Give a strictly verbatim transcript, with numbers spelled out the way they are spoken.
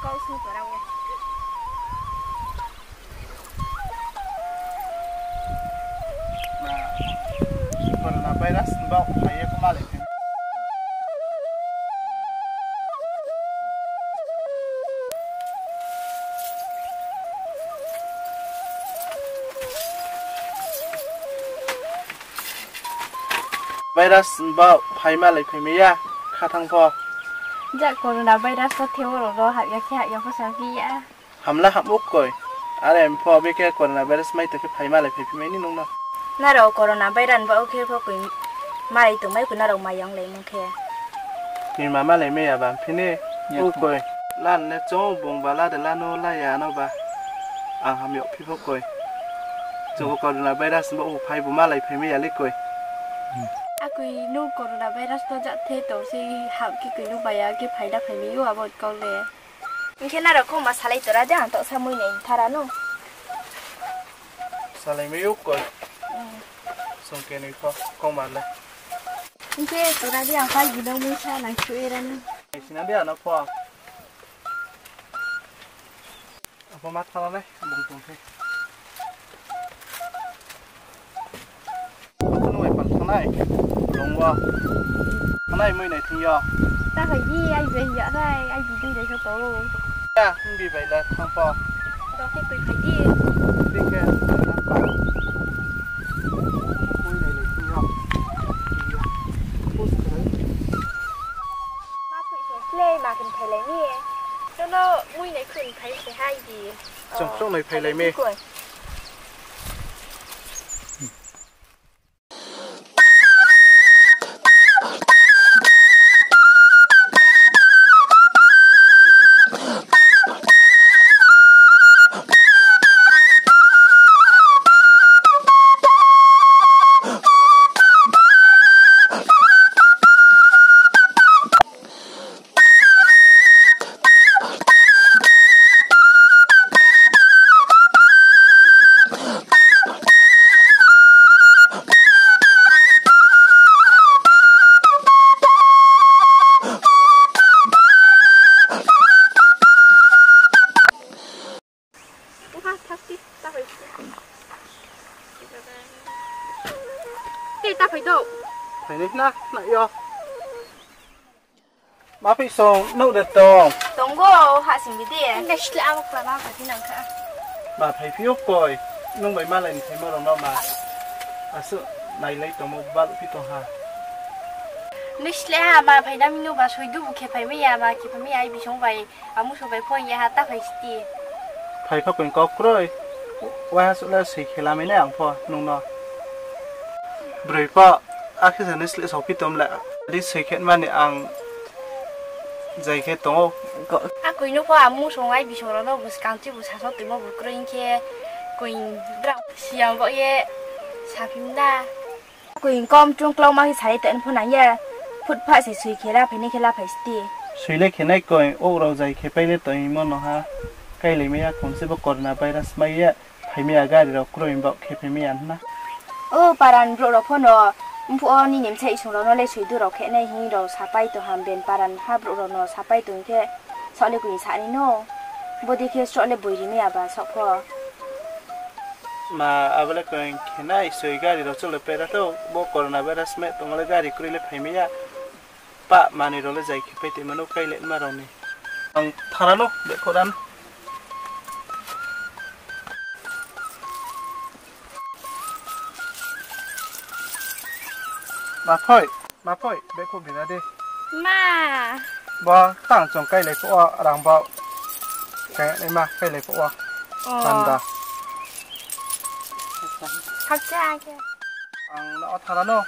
Kau sung tora wo. Na, corona virus ni baoh phai ye pho malai phai. Virus ni baoh phai malai phai mai ya, kha thanng pho. Ja corona virus to thebo rao ro hah ya khe hah ya pho sa phi ya. Hamla ham ou koi. Are pho bekhe corona virus mai tong khe phai malai phai phi mai ni nung no. Nrao corona virus ni baoh khe pho koi malai tong mai koi nrao mayong lai mung khe. Ni ma malai mai ya ba phi ni. Ya ou koi. Lan le chung bung ba la de la no la ya no ba. Ang ham yag phi pho koi. Chung bo corona virus bo phai bo malai phai mai ya le koi. Akoi nung corona virus to ja the tong se ham khe koi nung ba ya khe phai da phai mai ou abo kau le. Hing khe nrao kau ma salai tora de ang to sa mui nai thara no. Salai mai ou koi. Sung khe nui pho kau ma le. Hing khe tora de ang pai gino mui sa nai su era ni. Nai sina de ano pho. Abo ma thanng nai, bung tong khe. Abo no bai pal thanng nai, bung wo. Thanng nai mui nai thing yo. Ta phai di, ai bai ya rai, ai bi dei dei khe tong. Ya, hing bi bai le thanng pho. Dok khe koi phai di. Dei khe, na pa. Mui nai nai thing yo. Pus khe. Ma phui se slei ma khe phailai mi. Nono mui nai khun phai se hai di. Chung khrouhnoi phailai mi. Tei ta phai do. Phai nai na, na yo. Ma phi song, nouh de tong. Tong go, ha sing bi de. Nai sle abo kla ma phai phi nang kha. Ma phai phi ou koi, nung bai malai ni phaimo rao no ma. Asuh nailai tongmo baluh phi tong ha. Nai sle ha, ma phai na mi nu ba soi du bu khe phai mai ya, ma khe phai mai ya, ai bisong bai. Amu so bai phone ya ha ta phai sti. Phai pha koi kau kroi. Wai ha suh le soi khe lamai nai ang pho nung no. Broi pho, akhe sa nai sle sao phi tom le. Di soi khe mani ang zai khe tong ou. Akoi no pho amu so ai bisong rao no bu skang chi bu sasaoh tuimo bu kroi hing khe koi drao siang bo ye saphi na. Koi kom chung klauma khe sai tong pho nang ye. Phut pha se soi khe la phai nai khe la phai sti. Soi le khe nai koi, ou rao zai khe pai le tongmo no ha. Kailai mai ya khong se bo corona virus mai ye. Phai mai ya gari rao kroi baoh khe phai mai ya hna. O paran brouh rao pho no, mphuh o nini msa isong rao no le soi du rao khe nai hing rao sapai tong ham ben paran ha brouh rao no sapai tong khe. Saoh le koi sa ni no. Bodei khe sroh le boi ri mai ya ba saoh pho. Ma, abo le koi khe nai soi gari rao chole pera to, bo corona virus mai tongmo le gari kroi le phai mai ya. Pa, manoi rao le zai khe pai tongma no kailai ma rao ni. Ang thara no, bekho ran. Ma phoi, ma phoi, bekho bira de. Ma. Bo tang chung kailai pho o, rang bo. Kailai ma, kailai pho o. O. Panda. Hakcha khe. Ang no thara no.